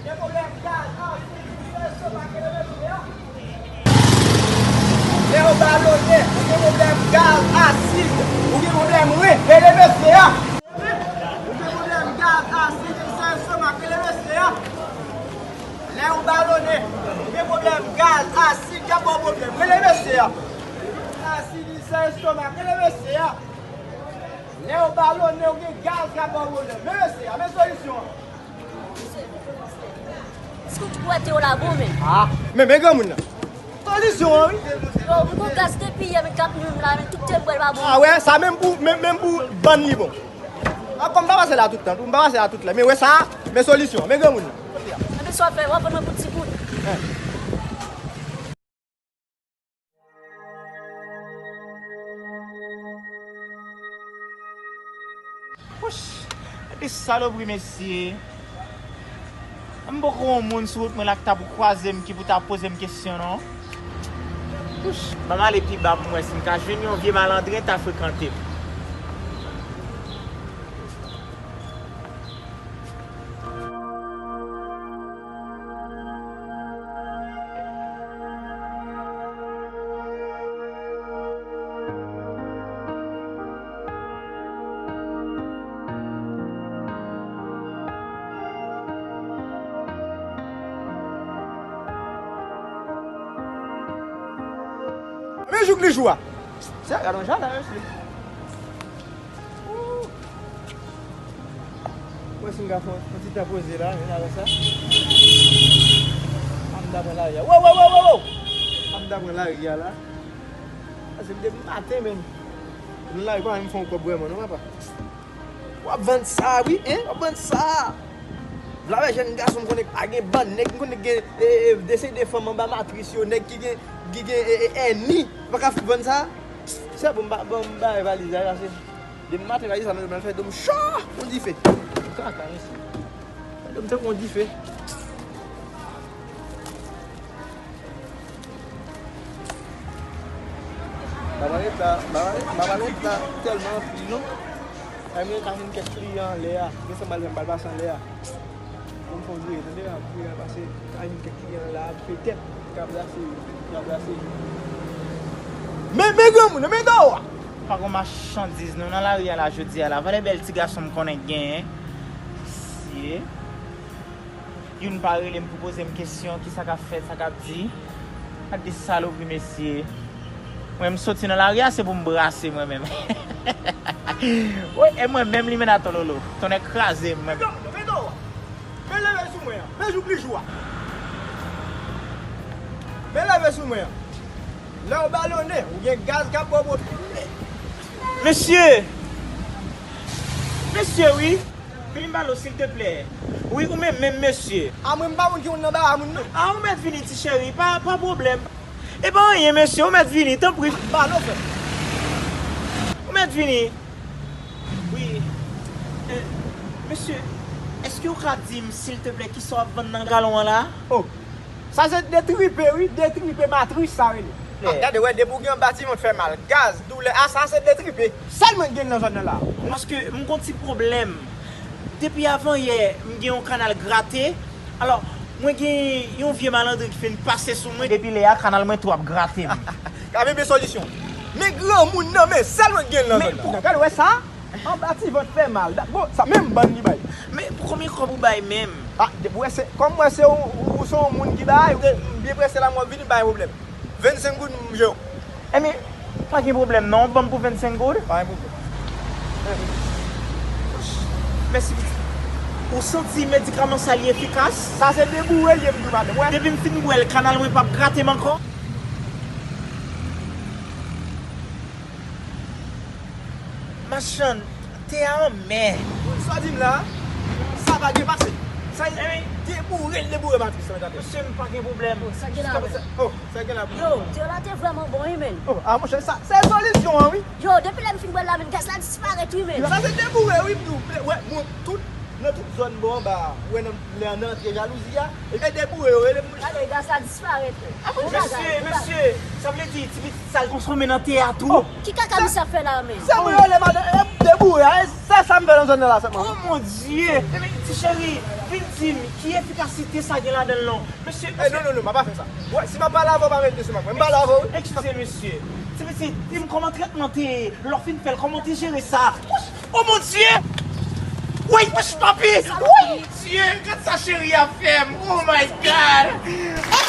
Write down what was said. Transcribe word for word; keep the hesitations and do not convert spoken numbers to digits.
Gen pwoblèm gaz, asid, sèl estomak, rele mesye a. Lè yo balonnen, ou gen pwoblèm gaz, asid, ou gen pwoblèm ren, rele mesye a. Ou gen pwoblèm gaz, asid, sèl estomak, rele mesye a. Lè yo balonnen, ou gen pwoblèm gaz, asid, y ap ba w pwoblèm, rele mesye a. Asid, sèl estomak, rele mesye a. Lè yo balonnen, ou gen gaz k ap ba w pwoblèm. Men mesye a, men solisyon an. Èske w t kwè te w la bon, men? Ah, men, men granmoun nan. Solisyon an, wi. Yo, m gon gaz depi yè, men k ap nwi m la, men tout tè m bwè l pa bon. Ah, wè, sa menm pou, menm, menm pou bann li bon. Ah, kòm m pa pase la tout tan, tou, m pa pase la tout lè. Men wè sa, men solisyon an, men granmoun nan. Enben, sa w ap fè, w ap vann mwen pou ti goud. Wouch! Gade salopri, mesye. M poko yon moun sou wout mwen la ki ta pou kwaze m, ki pou ta poze m kesyon, non. Wouch! Ban m ale pi ba pou m wè si m ka jwenn yon vye malandren ta frekante m. Men jouk li jou a. Se a, gade yon jaden, mesye. Mwen si m ka fè yon ti tan poze la, men avè sa. Ann da pran lari a. Wo, wo, wo, wo, wo! Ann da pran lari a la. Pase m depi maten menm. Nan lari pa menm fè yon kòb vrèman non, papa. W ap vann sa, wi, en? W ap vann sa. Vle wè jèn gason m konnen k pa gen bann nèg, m konnen k gen, e, e, de se de fanm anba matris yo, nèg ki gen, ki gen, e, e, ènmi, pa ka fout vann sa. Se bon, m ba, bon, m ba valiz la, pase. Depi maten, valiz la, m al fè do m cho kon dife. Kaka, mesye. Fè do m tankou yon dife. Mamalèt la, mamalèt, mamalèt la tèlman anpil, non? Ay, mwen ka jwenn kèk kliyan anlè a. Gen sa m al fè, m al pase anlè a. Bon, m fè yon diri, tande, m ap diri, pase ka jwenn kèk kliyan la, petèt, ka brase, ka brase. Men, men granmoun, men dòw a! Pa gon machandiz, non, nan lari a la, jodi a la. Valè bèl ti gason m konnen k genyen. Mesye. Youn pa rele m pou poze m kesyon, kisa k ap fèt, sa k ap di. Gade salopri, mesye. Mwen, m soti nan lari a, se pou m brase mwen menm. Wi, e mwen menm, li menm atò lolo. Tonnè kraze m, mwen menm. Men leve sou mwen an. Men jouk li jou a. Men leve sou mwen an. Lè w balonnen, ou gen gaz k ap ba w pwoblèm. Mesye! Mesye, wi! Vini m pale w, silteplè. Wi, ou menm menm, mesye. A mwen, m pa moun ki konn nan bara moun, non. A, ou mèt vini, ti cheri, pa, pa pwoblèm. E pa anyen, mesye, ou mèt vini, tanpri. Ba non, frè. Ou mèt vini. Wi. Eh, mesye, èske w ka di m, silteplè, kisa w ap vann nan galon an la? Oh. Sa se detripe, wi, detripe matris sa rele. Ah, gade, wè, depi w gen yon batiman k fè mal, gaz, doulè, ah, sa se detripe. Sèl mwen k gen nan zòn nan la. Paske m gon ti pwoblèm. Depi avan yè, m gen yon kanal grate. Alò, mwen gen yon vye malandren ki fin pase sou mwen. Depi lè a, kanal mwen tou ap grate m. Ka vin gen solisyon. Men granmoun nan, men sèl mwen k gen nan zòn nan. Men gade, wè sa? Anba ti vant fè mal. Da- Bon, sa menm bann li bay. Men pou konbyen kòb ou bay menm? Ah, depi w wè se, kòm m wè se ou, ou se yon moun ki bay, ou te byen prese la, m wè w vini bay pwoblèm. Vennsenk goud m jwe w. Ebyen, pa gen pwoblèm non, ban m pou vennsenk goud. Pa gen pwoblèm. Mèsi pitit. Ou santi medikaman sa li efikas? Sa se deboure l ye m di w madanm, wè. Depi m fin bwè l, kanal mwen p ap grate m ankò. Machann, te a anmè. Sa w di m la, sa pa gen pase. Sa deboure l deboure matris lan, mèt atè. Mesye, m pa gen pwoblèm. Oh, sa gen la, wi. Oh, sa gen la, wi. Yo, te la te vrèman bon, wi, men. Oh, ah, monchè, sa, se solisyon an, wi. Yo, depi lè m fin bwè l la, men gaz la disparèt, wi, men. Sa se deboure, wi, m di w. Wè, mwen, tout, nan tout zòn bò anba a, wè, nan, lè nan antre jalouzi a, e deboure yo rele m. Gade, gaz la disparèt. Mesye, mesye, sa vle di, ti pitit sa l transfòme nan teyat tou? Oh, ki kaka misye ap fè la, men? Se mwen rele madan, e, de Ou, e sa, sa m fè nan zòn nan la sèlman. Oh mon Dieu! Ebyen, ti cheri, vin di m, ki efikasite sa gen ladan l non? Mesye, Eh, non, non, non, m pa fè sa. Wè, si m ap pale avè w, pa mete sou m ap pale avè w, wi. Eskize mesye. Ti pitit, di m kòman trètman te ye, lè w fin fè l, kòman w te jere sa? Oh mon Dieu! Woy, woy, papi! Woy! Dieu, gad sa cheri a fè m! Oh my God!